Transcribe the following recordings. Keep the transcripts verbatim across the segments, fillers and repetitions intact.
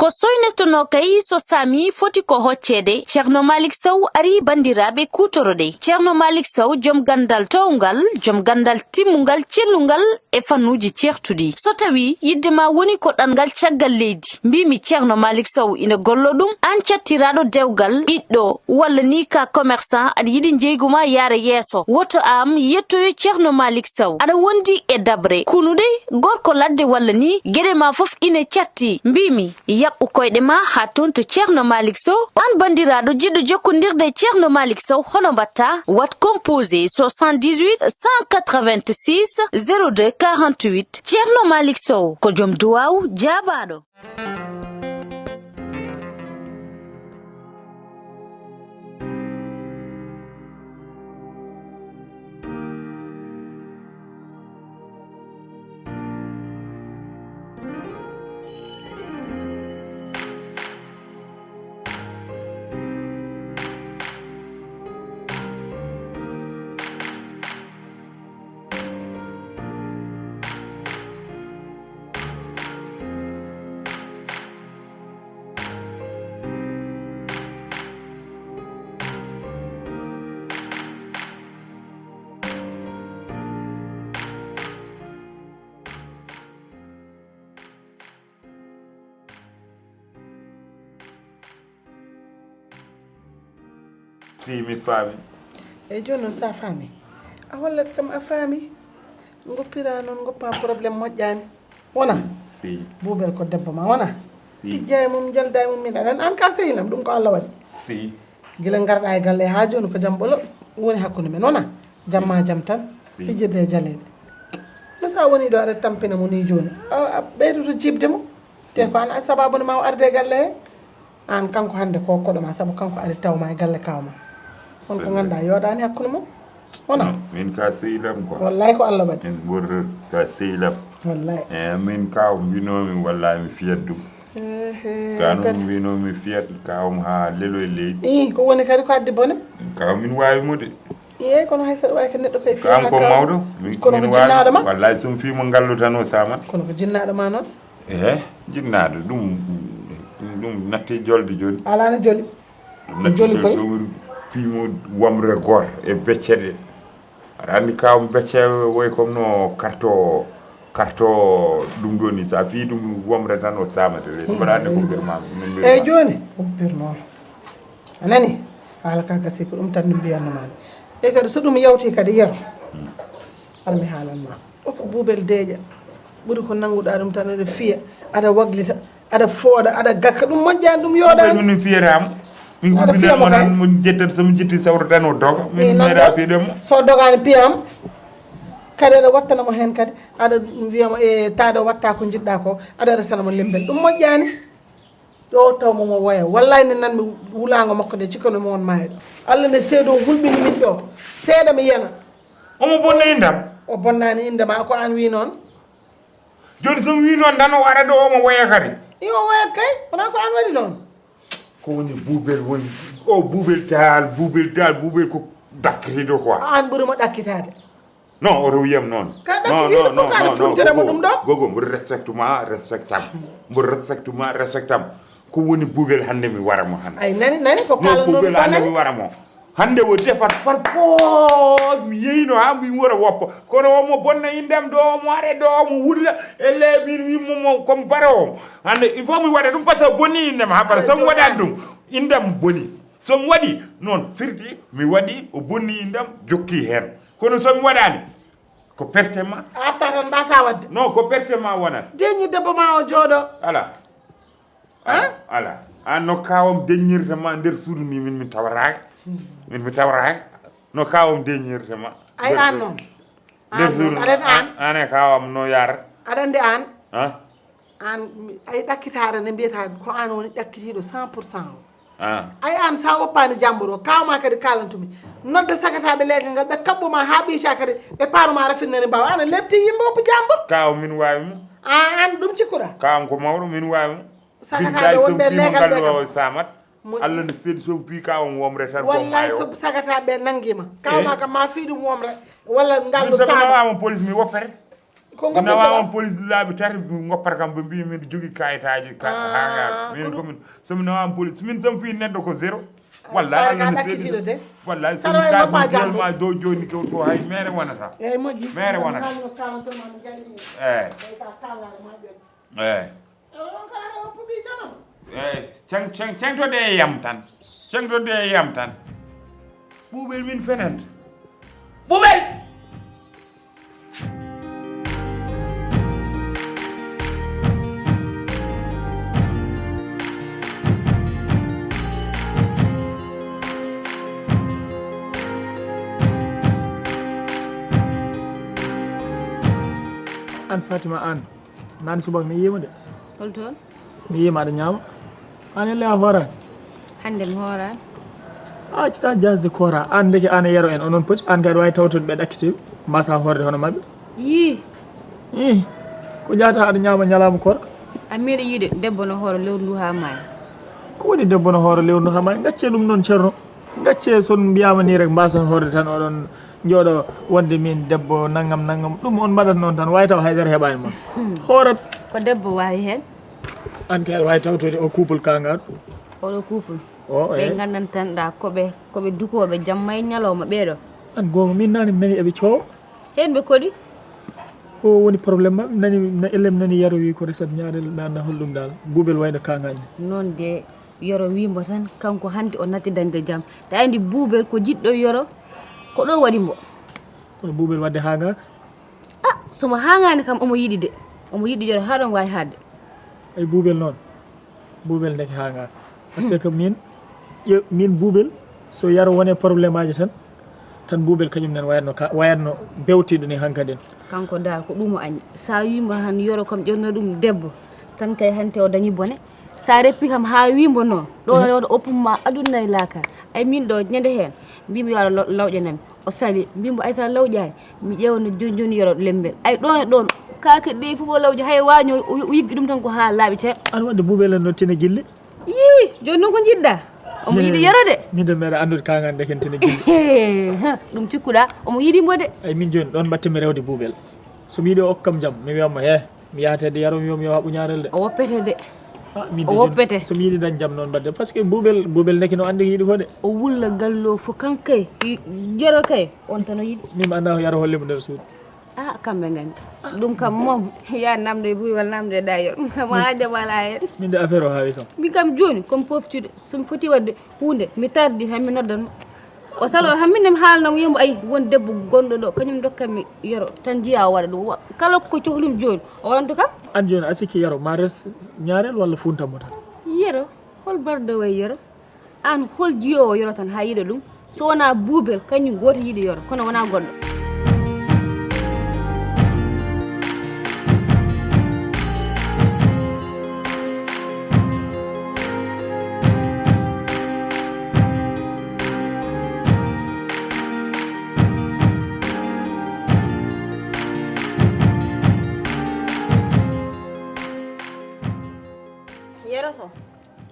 Ko soynetonoo kay so saami foti ko hocceede, Ceerno Maalik Sow arii banndiraaɓe kuutoroɗe. Ceerno Maalik Sow, jom ganndal toowngal, jom ganndal timmungal, cellungal e fannuuji ceertuɗi. So tawii yiɗde ma woni ko ɗanngal caggal leydi, mbiimi Ceerno Maalik Sow ina golloo ɗum, aan cattiraaɗo dewgal, ɓiɗɗo, walla nii ka commerçant, aɗa yiɗi njeygu ma yaara yeeso, woto aan yettoyo Ceerno Maalik Sow. Aɗa wondi e daɓre, kunuɗe, gorko ladde walla nii, geɗe ma fof ina catti, mbiimi, yaɓɓu koyɗe ma haa toon to Ceerno Maalik Sow. Aan banndiraaɗo jiɗɗo jokkondirde e Ceerno Maalik Sow, hono mbaɗtaa? Waɗ composé soixante-dix-huit cent quatre-vingt-six zéro deux quarante-huit. Ceerno Maalik Sow ko jom duwaaw jaabaaɗo. Si, mi faami. Eyi, jooni noon, so a faami, a hollat kam a faami. Ngoppira noon, ngoppa, problème moƴƴaani. Wona? Si. Buubel ko debbo ma, wona? Si. Pijja e mum, njalda e mum, min aɗan, aan ka sehil am, ɗum ko Allah waɗi. Si. Gila ngarɗa e galle haa jooni, ko jam ɓolo woni hakkunde men, wona? Jam ma jam tan, si, fijirde e jaleeɗe. No, so a woni ɗo aɗa tampina mo ni jooni, a, a ɓeydoto jiiɓde mo. Si. Te ko an, an sababu nde ma o arde e galle he. Aan kanko hannde ko koɗo ma, sabu kanko ari taw ma e galle kaaw ma. On ko ngannduɗaa yooɗaani hakkunde mon. Wona? Min ka sehil am quoi. Wallaay ko Allah waɗi. Min ɓurɗo ka sehil am. Wallaay. E min ka o mbinoomi, wallaay mi fiyat ɗum. Ehe, ka noon kadi. Mbinoomi fiyat ka on haa lelo e leydi. Ii, ko woni kadi ko addi bone? Ka min waawi mo de. Ii, kono hay saɗa waawi ko neɗɗo kay fiya. Ka an ko mawɗo. Kono ko jinnaaɗo ma? Wallaay so mi fii mo ngallu tan o saman. Kono ko jinnaaɗo ma noon? Ehe, jinnaaɗo ɗum, ɗum natti jolde jooni. Alaa no joli. Ɗum natti joli koy. So mi fii mo wamre goor e becce ɗe. Aɗa anndi kaaw becce woy comme no karto, karto ɗum ɗo ni. So a fii ɗum womre tan o saamata leydi. Mbaɗa anndi ko mbir ma, min mbir ma. Eyi jooni, o mbir noon. A nani? Haala ka gasi ko ɗum tan no mbiyanno ma. E kadi so ɗum yawti kadi yero. Hmm. Ar mi haalan ma. O ko buubel deeƴa. Ɓuri ko nannguɗaa ɗum tan aɗa fiya, aɗa waglita. Aɗa fooɗa, aɗa gakka, ɗum moƴƴaani, ɗum yooɗaani. Min mi fiyata mo. Min ko aɗa fiya mo kay. Mo jettata, so mi jetti sawro tan o doga. Min meeɗa fiyde mo. So dogaani piya am, kadi aɗa wattana mo heen kadi, aɗa wiya mo, e, taade o watta ko njiɗɗa ko, aɗa resana mo lembel. Ɗum moƴƴaani. Ɗo taw mo mo woya. Wallaay ne nan mi wulaango makko nde cikkano mo won maayɗo. Allah ne seedo hulɓini min ɗo. Seeɗa mi yana. Omo bonna indam? O bonnaani inde ma, ko aan wi noon. Jooni so mi wii noon tan o ara ɗo omo woya kadi. Iyo, o woyat kay. Wonaa ko aan waɗi noon. Ko woni buubel woni, o buubel dal, buubel dal, buubel ko dakkitiiɗo quoi. Aan ɓuri mo ɗakkitaade. Non, oto wiyam noon. Ka ɗakkitiiɗo ko kaɗa suntira mo ɗum ɗo. Gogo, mboɗo respecte ma, respectam. Mboɗo respecte ma, respectam. Ko woni buubel hannde mi wara mo hannde. Ay, nani, nani, ko kaalannomi ko nani? Buubel hannde mi wara mo. Hannde o defat par force, mi yeyno haa mi wora woppa. Kono omo bonna indam ɗo, omo are ɗo, omo wulla. Elle min wimmo mo comme barowo. Hannde il faut mi waɗa ɗum parce que o bonni indam haa bara. So mi waɗani ɗum, indam boni. So mi waɗi noon firti mi waɗi, o bonni indam, jokki heen. Kono so mi waɗani, ko perte ma. A arta tan mbasa waɗde. Non, ko perte ma wonat. Deñu debbo ma o jooɗo. Ala. Ala, ala. An no kawam deñirta ma nder suudu ni, min, min tawaraaka. Min, mi tawaraaka. No kawam deñirta ma. Ay, an noon. Nder suudu ni. An e kawam no yar. Aɗa anndi an? Ha? An, mi, ay ɗakkitaare nde mbiyata ko an woni ɗakkitiiɗo cent pour cent o. Ah. Ay an sa woppaani jamboro, kawma kadi kalantumi. Nodda sakataaɓe leegal ngal, ɓe kaɓɓo ma haa ɓiyta kadi, ɓe paaro ma rafinnere mbawa. Ana lepti yimɓe woppu jambor. Kaw min waawi mo. Ah, an ɗum cikkuɗa? Kawam ko mawɗo, min waawi mo. Sakataaɓe wonɓe leegal ɓe kam. Samat. Mo- Allah ne seedi so fii ka on womre tan ko. Wallahi maayo. So sakataaɓe nangima. Eh? Kawma kam ma fii ɗum womre. Walla ngal ɗo sama. Min sabu nawama police mi woppere. Ko mi nawa on police laabi tati, mi goppata kam, ɓe mbi miɗo jogii kayitaaji ka- Ah, haa ngaaka. Min ko ɗum. Ko min, so mi nawa on police, min tan fii neɗɗo ko zéro. Wallahi, Allah no seedi. Wallahi, so mi kaas mo jiyal ma dow jooni ko, ko hay mere wonata. Eyyi, moƴƴi. Mere wonata. Eyyi. Eyyi. Eyyi, ceng-, ceng-, cengtode e yam tan. Cengtode e yam tan. Ɓuuɓel min fenanta. Ɓuuɓel! An Fatima, an. Nani subaka mi yiima de. Hol toon? Mi yiima aɗa ñaama. An elle a hooraani? Hannde mi hooraani. A accata jasde koora. An ndeke an e yero en onon poti. An kadi wawi tawtude ɓe ɗakkitiiɓe. Mbasa hoorde hono maɓɓe. Yii. Ih. Ko jaata aɗa ñaama ñalaama koorka? A meeɗi yiide debbo no hoora lewru ndu haa maayi. Ko woni debbo no hoora lewru ndu haa maayi? Gaccee ɗum ɗon, Ceerno. Gaccee, so on mbiyaama nii rek, mbaason hoorde tan, oɗon njooɗo wonde min debbo nanngam nanngam. Ɗum on mbaɗat noon tan, waawi taw haydara heɓaani mon. Hmm. Hoorat. Ko debbo waawi heen? Aan kay aɗa waawi tawtoyde o couple kaangaaɗo. Oɗo couple? O, ɓe eey. Nganndantanɗaa ko ɓe, ko ɓe dukooɓe jamma e ñalawma ɓeeɗo. Aan goonga, min naane mi nani eɓe coowa. Heen ɓe koɗi? Ko woni problème maɓɓe? Nani, na-, elle mi nani Yero wi ko resat ñaarel, mi anndaa hol ɗum dal. Buubel wayno kaangaaɗo ni. Noon de, Yero wi mbo tan, kanko hannde o natti dañde jam. Ta anndi Buubel ko jiɗɗo Yero, ko ɗo waɗi mbo. Kono Buubel waɗde haangaaka? Ah, so mo haangaani kam, omo yiɗi de. Omo yiɗi Yero haa ɗoon waawi haaɗde. Ay, Buubel noon. Buubel ndeke haangaaka. Parce que min, ƴe-, min Buubel, so Yero woni e problème aji tan, tan Buubel kañum nen wayatno ka, wayatno bewtiiɗo ni hankadin. Kanko dal ko ɗum o añi. Sa wii mbo han Yero kam ƴeewno ɗum debbo, tan kay hannde o dañi bone. Sa reppi kam haa wii mbo noon, ɗo, mhm, rewde oppum ma aduna e laakara. Ay min ɗo ñande heen, mbimi yo Allah law-, lawƴanam. O sali, mbimi mbo, "Ay, so a lawƴaani, mi ƴeewa no jooni jooni Yero lembel." Ay, ɗoon e ɗoon, kaake ɗe fof o lawƴi, hay waaño, o, o yiggi ɗum tan ko haa laaɓi cer. Aan waɗde Buubel en no tina gilli? Yii, jooni noon ko njiɗɗaa? Omo yiɗi Yero de. Min de mbeɗa anndude kaangaan de ken tina gilli. Ha, ɗum cikkuɗaa, omo yiɗi mbo de. Ay, min jooni ɗoon mbaɗtimi rewde Buubel. So mi yiɗi o okka kam jam, mi wiya mo, "He, mi yahatee de Yero, mi wiya mo yo haɓu ñaarel de." O woppete de. Ah, min de o jooni woppete. So mi yiɗi dañ jam noon mbaɗde, parce que Buubel, Buubel ndeke no anndi ko yiɗi ko de. O wulla gallo fof, kankay, Yero kay, on tan o yiɗi. Min mi anndaa ko Yero holli mo nder suudu. Ah, kamɓe nganndi. Ah. Ɗum kam moom, ya namdo e Buubel, namdo e Yero. Ɗum kam, a jaɓala heen. Min de affaire o haawi kam. Min kam jooni, ko mi poftude, so mi foti waɗde huunde, mi tardi, han mi noddan mo. O salo, han min ne mi haalna mo, wiya mbo, "Ay, won debbo gonɗo ɗo, kañum dokkatmi Yero, tan njiyaa o waɗa ɗum." Wa-, kala ko cohlumi jooni, o waɗanto kam. Aan jooni, a sikki Yero, ma res ñaarel walla funta mo tan? Yero? Hol bardo way Yero? Aan hol jiyoowo Yero tan haa yiɗa ɗum? So wonaa Buubel, kañum gooto yiɗi Yero, kono wonaa goɗɗo. Yero Sow,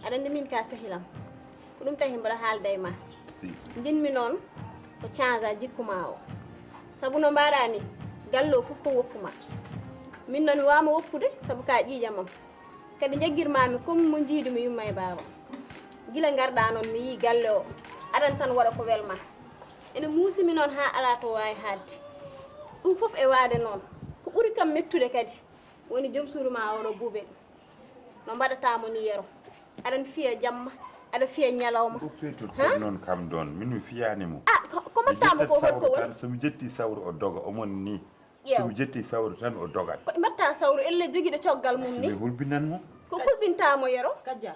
aɗa anndi min ka sehilam. Ko ɗum tahi mboɗo haalda e ma. Si. Njiɗmi noon ko change a jikku ma o. Sabu no mbaɗa ni, galle o fof ko woppu ma. Min noon mi waawma woppude sabu ka ƴiiƴam am. Kadi njaggirmaami comme mo njiidumi yumma e baaba. Gila ngarɗa noon mi yii galle o, aɗan tan waɗa ko welma. Ene muusimi noon haa alaa to waawi haaɗde. Ɗum fof e waade noon. Ko ɓuri kam mettude kadi, woni joom suudu ma oɗo Buubel. No mbaɗataa mo ni Yero? Aɗan fiya jamma, aɗa fiya ñalawma. Ko feetur. Ha? Noon kam ɗoon, min mi fiyaani mo. Ah, ko, ko mi mbaɗtaa mo ko, ƴettat hol ko sawru woni? Tan, so mi ƴetti sawru o doga, o mon ni. Ƴeew. So mi ƴetti sawru tan o dogat. Ko mbaɗtaa sawru, elle jogiiɗo coggal mum ni? Mi hulɓinan mo. Ko hulɓinta mo Yero? Kajja,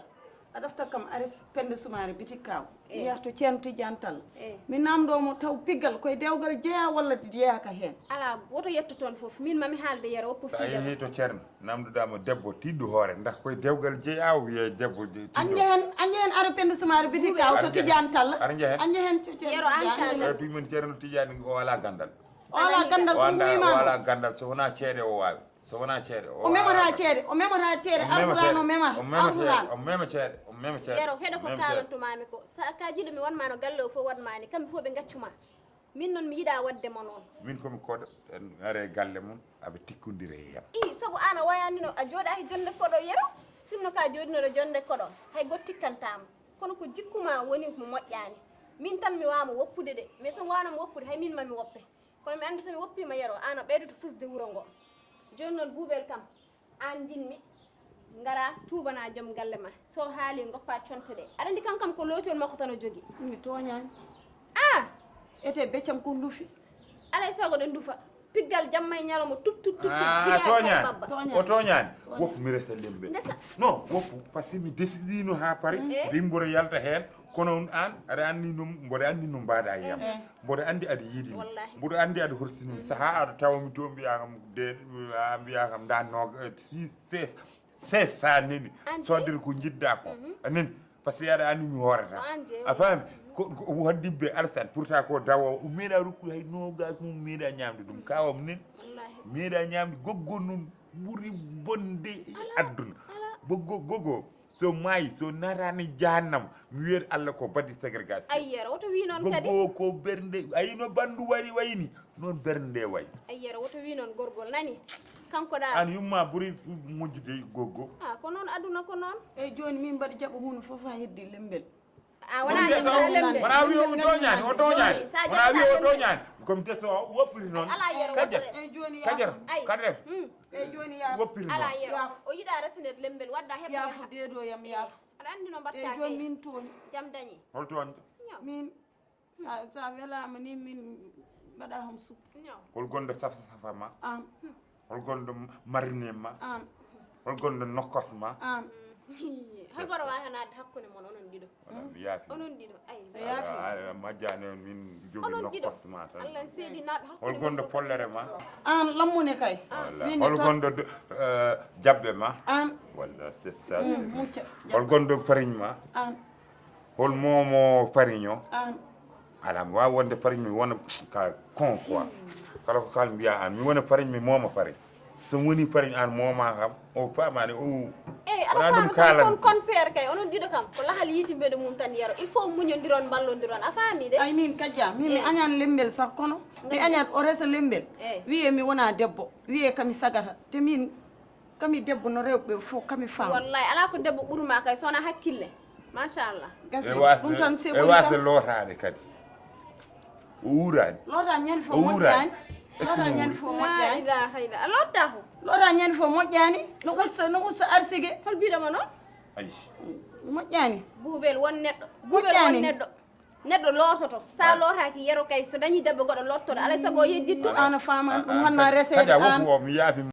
a ɗofta kam Aris Penda Sumaare bitik kaw. Eh. Mi yaha to Ceerno Tijaan Tall. Eh. Mi naamndoo mo taw piggal koye dewgal jeyaa walla jeyaaka heen. Alaa, woto yetto toon fof. Min ma mi haalde Yero, woppu. So a fiida yehii to Ceerno, naamndoɗaa mo debbo tiiɗɗo hoore, ndax koye dewgal jeyaa, o wiyee debbo je-, tiiɗɗo. A njehen, a njehen Aris Penda Sumaare bitik kaw to Tijaan Tall. Aɗa njehen. A njehen to Ceerno Yero Tijaan Tall. Ɓe tuumen Ceerno Tijaan o alaa ganndal. O alaa ganndal, o ko anndaa, o alaa ganndal, so wonaa ceede o waawi. So wonaa ceede, o o memata waawaa ceede, o memata ceede, o mema Alhuraan ceede, o mema, o mema ceede, Alhuraan. O mema ceede, o mema ceede, Yero, heɗo ko kaalantumaami ko. Sa ka jiɗumi waɗ ma no galle o fof waɗ ma ni, kamɓe fof ɓe ngaccu ma. Min noon mi yiɗa waɗde mo noon. Min komi koɗo, en are galle mum, aɓe tikkondire e yam. I sabu an a wayanino a jooɗaki jonde koɗo yero, sinno ka jooɗinoɗo jonde koɗo, hay goto tikkantama. Kono ko jikkuma woni mo moƴƴani. Min tan mi wawamo woppude de, mais somi wawano mo woppude hay min mami woppe. Kono mi andi somi woppima yero, an a ɓeydoto fusde wuro ngo. Joni noon Buubel kam, an jinmi, ngara tuubana joom galle ma. So haali goppa conte ɗe. Aɗa andi kankam ko lootol makko tan o jogi. Mi tooñaani. Ah! Ete beccam ko ndufi. Alay sago ɗe ndufa. Piggal jamma e ñalawma tut tut tut tut. Ah, jiga e tooñaani. Babba. O tooñaani. Woppu mi resa lembe. Ndesa. Non, woppu parce que mi décidino ha pari. Eh. Rimbo yalta heen. Kono on an aɗa anndi ɗum mboɗo anndi no mbaɗa e yam. Mboɗo anndi aɗa yiɗi mi. Wallahi. Mboɗo anndi aɗa horsini mi. Saha aɗa tawa mi to mbiya kam de a mbiya kam nda no six six sa neni. Sodere ko jiɗɗa ko a neni. Parce que aɗa anndi mi hoorata. A faami? Ko ko waddi be arsane pourtant ko dawo o meeɗa rokkude hay nogas mum meeɗa ñamde ɗum kawam nen. Meeɗa ñamde goggo nun ɓuri bonde e adduna. Goggo goggo. So maayi so natani jahannama mi wiyat Allah ko badi ségrégation. Ayyere woto wi noon kadi. Goggo ko bernde ayino bandu wari wayni noon bernde nde wayi. Ayyere woto wi noon gorgol nani. Kanko da. An yumma buri moƴƴude goggo. Ah ko noon aduna ko noon. Eyyi joni min mbaɗi jaɓo mum fof ha heddi lembel. A wona min ka lembe. Wona wi o toñani, o toñani. Wona wi o toñani. Comme de so woppiri noon. Kajat. Kajat. Kadre. Eyyi joni yaafo. Woppiri noon. Ala yero. O yida resiner lembel wadda hebbo. Yaafo dedo yam yaafo. Aɗa anndi no mbaɗta kay. Eyyi joni min tooñi. Jam dañi. Hol toñde? Min sa welama ni min mbaɗa hom suppu. Hol gonɗo safa safa ma? An. Hol gonɗo marine ma? An. Hol gonɗo nokkos ma? An. Hay goto wawi hanaade hakkunde mon onon ɗiɗo. Wala mi yaafi. Onon ɗiɗo ay. Yaafi. Majjani on min jogi nokkos ma tan. Allah seedi naat hakkunde. Hol gonɗo follere ma? An lammune kay. Wala. Hol gonɗo jabbe ma? An. Wala c'est ça. Mucca. Hol gonɗo farine ma? An. Hol momo farine o? An. Ala mi wawi wonde farine mi wona ka con quoi. Kala ko kala mbiya an mi wona farine mi mooma farine. So woni farine an mooma kam o famani o. Eyi aɗa faami kam kon kon père kay onon ɗiɗo kam ko lahal yiiti mbeɗo mum tan yero il faut muñodiron mballodiron a faami de. Ay min kajja min mi añani lembel sah kono mi añat o resa lembel wiye mi wona debbo wiye kami sagata te min kami debbo no rewɓe fof kami femme. Wallay ala ko debbo ɓurma kay sona hakkille. Machallah. Gasi ɗum tan sewoni wasa lootaade kadi. O uuraani. Loota ñande fof moƴƴaani. Loota ñande fof moƴƴaani. La ilaha illa. A lotta ko. Loota ñande fof moƴƴaani. No usta no usta arsige. Hol biɗoma noon? Ayi. Moƴƴaani. Buubel won neɗɗo. Buubel won neɗɗo. Neɗɗo loototo. Sa lootaaki yero kay so dañi debbo goɗɗo lottoɗo. Alay sago o yejjitto. Ana faman ɗum honna resede an. Kadi a woppu o mi yaafi.